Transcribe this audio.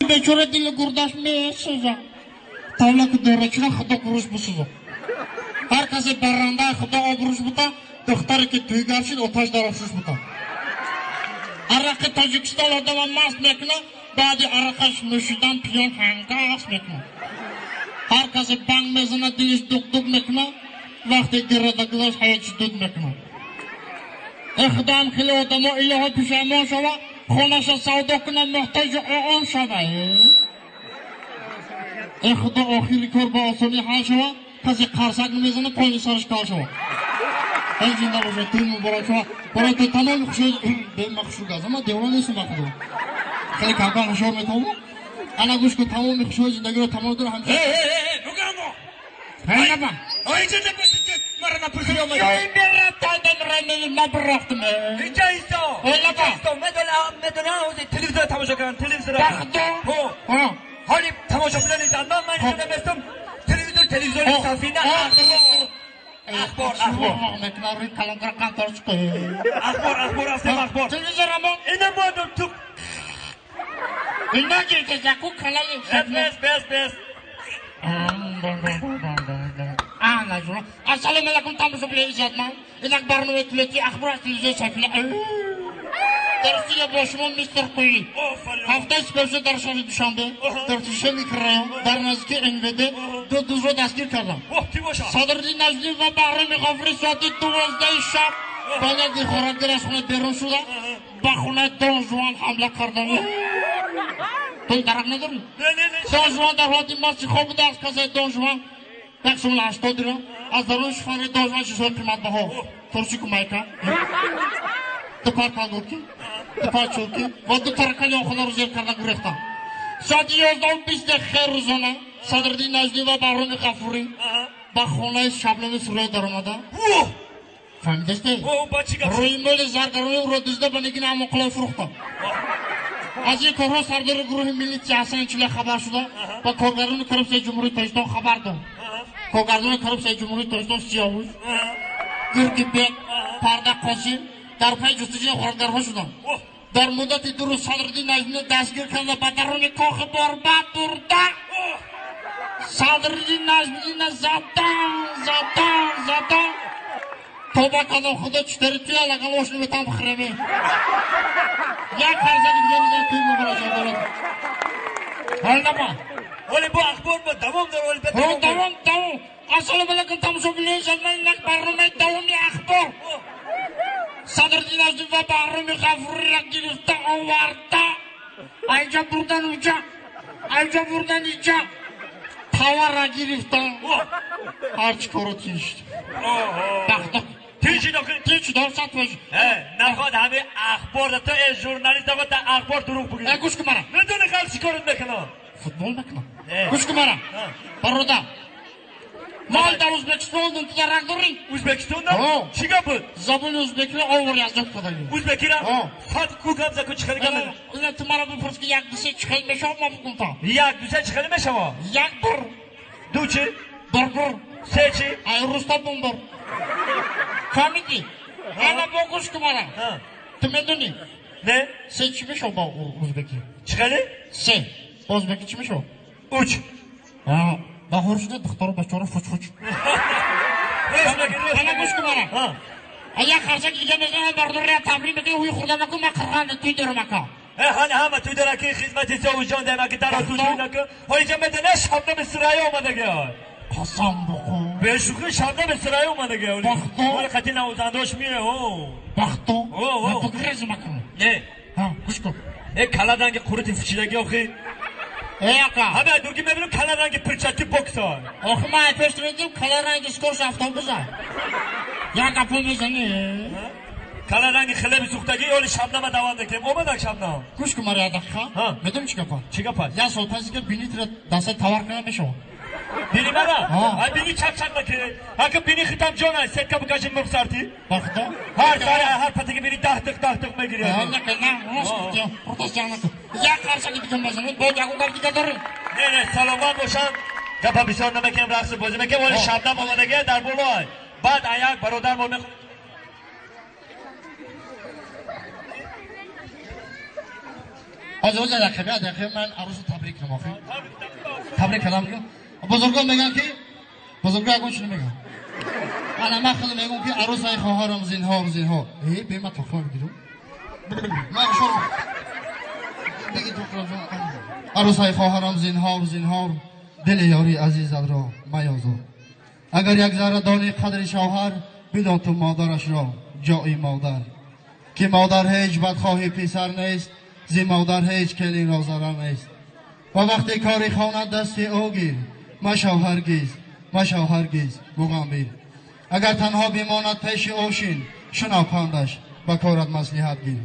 бечора дили гурдаш месӯзад. Тавлаки дорачина худо гуруш бисӯзад. Ҳар касе баррандаи худо обрӯш бута, духтаре ки тӯйгар шуд, оташ дар офшуш бута. Арақи Тоҷикистон одама маст мекунад, баъди арақаш нӯшидан пиён ҳангас мекунад. Ҳар касе банг мезанад, дилиш дук-дук мекунад, вақте гирада гузашт, ҳаётиш дуд мекунад. Э худоам хеле одамо илоҳо пушаймон шава, хонаша савдо кунад, муҳтоҷи он шава. Э худо охири кор ба осонӣ ҳал шава, касе қарсак намезанад, поини сараш кал шава. Эй зинда бошад, тӯй муборак шава. Барои ту тамоми хушҳои бема хушрӯ газам, ман девона нестам ба худо. Хеле камкам ҳушёр метавонам. Ана гӯш кун, тамоми хушҳои зиндагиро тамом дорам ҳамеша. Э, нугамо. Ҳайнаба. Ой, иҷоза бошед, мара напурсида омадӣ. Ё бера тайдан рамели набурафтам. Инҷа исто. Ҳайнаба. Исто, медонам, медонам, ҳозир телевизор тамошо кардам, телевизор. Ба худо. Ҳо. Ҳо. Ҳоли тамошо кардани ман ман Хоб. инҷа наместам. Телевизор, телевизори сафина, ахбор. Ахбор, ахбор. Мекунам рӯи калонкара қантор чиқи. Ахбор, ахбор, астем ахбор. Телевизор амон. Ина модум ту. Ина гирдезаку канали. Бес, бес, бес. Ана жуна. Ассалому алайкум тамошобинони иззатманд. Инак барномаи иттилоотии ахбор аз телевизиони Сафина. Дар студия бо шумо мистер Қуйли. Офарин. Ҳафтаи сипаришуда дар шаҳри Душанбе, дар туши микрорайон, дар наздики НВД ду дузро дастгир кардам. Воҳ, ки бошад? Садриддин Наҷмӣ ва Баҳроми Ғафурӣ соати 12 шаб ба як дилхорагир аз хона берун шуда, ба хонаи Дон Жуан ҳамла карданд. Ту дарак надорӣ? Не, не, не. Дон Жуан дар ҳолати масти хоб буда, аз касаи Дон Жуан як сомон 80 дирам, аз даруни шифонаи Дон Жуан чизҳои қиматбаҳо, туршику майка, ду пар колготки, ду пар чулки ва ду таракани охонаро зер карда гурехтанд. Соати 11:20 дақиқаи рӯзона Садриддин Наҷмӣ ва Баҳроми Ғафурӣ ба хонаи Шабнами Сурайё даромада. Воҳ! Фаҳмидастед? Воҳ, ба чӣ гап? Рӯи моли заргарони ӯро дузда ба нигини Амонқуллай фурӯхтанд. Аз ин корҳо сардори гурӯҳи милитсия Ҳасан Чиле хабар шуда, ба коргарони коррупсияи Ҷумҳурии Тоҷикистон хабар дод. Коргардони коррупсияи Ҷумҳурии Тоҷикистон Сиёвуш, Гургибек, Парда Қосим дар пайи ҷустуҷӯи ғоратгарҳо шуданд. Дар муддати 2 рӯз Садриддин Наҷмиро дастгир карда ба даруни кохи Борбад бурда. Садриддин Наҷмиддинро задан, задан, задан. Тоба кардам, худо читари туя лагал ош наметавам бихӯраме. Як фарзанди дига мегӯяд туй муборак шавад. Ҳол наба. Ҳоли бо ахбор бо давом дор, ҳоли бо Ҳо, давом, давом. Ассалому алайкум тамошобинони иззатманд, инак барномаи давоми ахбор. Садриддин Наҷмӣ ва Баҳроми Ғафуриро гирифта оварда. Айҷа бурдан уҷа, айҷа бурдан иҷа. Таварра гирифтан. Ҳарчи коро тиншид. Бахто. Тиншид охир? Тиншид, ҳо, сад фоиз. Э, наход ҳами ахбор да то э журналист наход да ахбор дурӯғ бигӯӣ. Э, гӯш кун мара. Медонӣ халқ чӣ корот мекунад? Футбол мекунам. Э. Гӯш кун мара. Ҳа. Бародар. Ман дар Ӯзбекистон будам, ту дар рак дорӣ? Ӯзбекистонда? Ҳо. Чӣ гап буд? Забони ӯзбекиро овор аз ёд кардагӣ. Ӯзбекиро? Ҳо. Фат ку гап за ку чӣ хеле гап мезанӣ? Ина ту маро бипурс ки як ду се чӣ хел мешавад, ман бигӯм та. Як ду се чӣ хеле мешавад? Як бір. Ду чӣ? Бір бір. Се чӣ? Ай Рустам бумбар. Фаҳмидӣ? Ана бо гӯш кун мара. Ҳа. Ту медонӣ? Не? Се чӣ мешавад ба ӯзбекӣ? Чӣ хеле? Се. Ба ӯзбекӣ чӣ мешавад? Уч. Ҳа. Баҳор шуда духтару бачаҳоро фуч-фуч. Ана гӯш кун мара. Ҳа. А як харсаки дига мезанам, бардория табрик мекунам, ҳуи хӯрда макун, ман қирғанда туй дорам ака. Э, ҳана ҳама туй дора ки хизмати Сиёвушҷон даем, аки даро ту туй накун. Ҳоли ҷа медонӣ Шабнами Сурайё омадагӣ. Қасам бихӯр. Бешӯхӣ Шабнами Сурайё омадагӣ. Бахто. Ҳоли қати навозандаош мире, ҳо. Бахто. Ҳо, ҳо. Ман бигрезам акун. Не. Ҳа, гӯш кун. Э, кала ранги қурути фучидагӣ охи. Э, ака. Ҳама дургӣ мебинам кала ранги пирчати бокса. Охи ман ай пеш медидим кала ранги скорш автобуса. Як гапо мезанӣ. Кала ранги хлеби сӯхтагӣ, оли Шабнама даванда кем. Омадак Шабнам. Гӯш кун мара як дақиқа. Ҳа. Медонӣ чӣ гапа? Чӣ гап аст? Як сол пас ки бинитро дастаи товар карда мешавад. Бини мара? Ҳа. Ай бини чак-чак накунед. Ака бини хитам ҷон аст, сетка бикашед мурғ-сарти. Бахто. Ҳар сари ҳар патаки бини даҳ тиқ, даҳ тиқ мегирӣ. Ҳа, накун, на, рост гуфтӣ. Рост ҷанг накун. Як қарсаки дига мезанед, боз ягон гап дига дорем. Не, не, саломат бошам. Гапа бисёр намекунем, рақсу бозӣ мекунем. Оли Ҳо. Шабнам омадагӣ дар болой. Баъд аяк бародар мо мехоҳем. Ҳозир ҳозир дақиқа, дақиқа ман арӯсро табрик кунам охи. Табрик кардам дигар. Бузургон мегӯянд ки бузургон ягон чиз намегӯянд. Ана ман худам мегӯям ки арӯсаи хоҳарам зинҳор зинҳор. Э, бе ман тохма бигирам. Ман шумо бигир тохма. Арӯсаи хоҳарам зинҳор зинҳор, дили ёри азизатро маёзор. Агар як зарра дони қадри шавҳар, бидон ту модарашро ҷои модар. Ки модар ҳеҷ бадхоҳи писар нест, зи модар ҳеҷ келинро зарар нест. Ва вақте кори хона дасти ӯ гир, машав ҳаргиз, машав ҳаргиз буғамбир. Агар танҳо бимонад пеши ӯ шин, шунав пандаш, ба корат маслиҳат гир.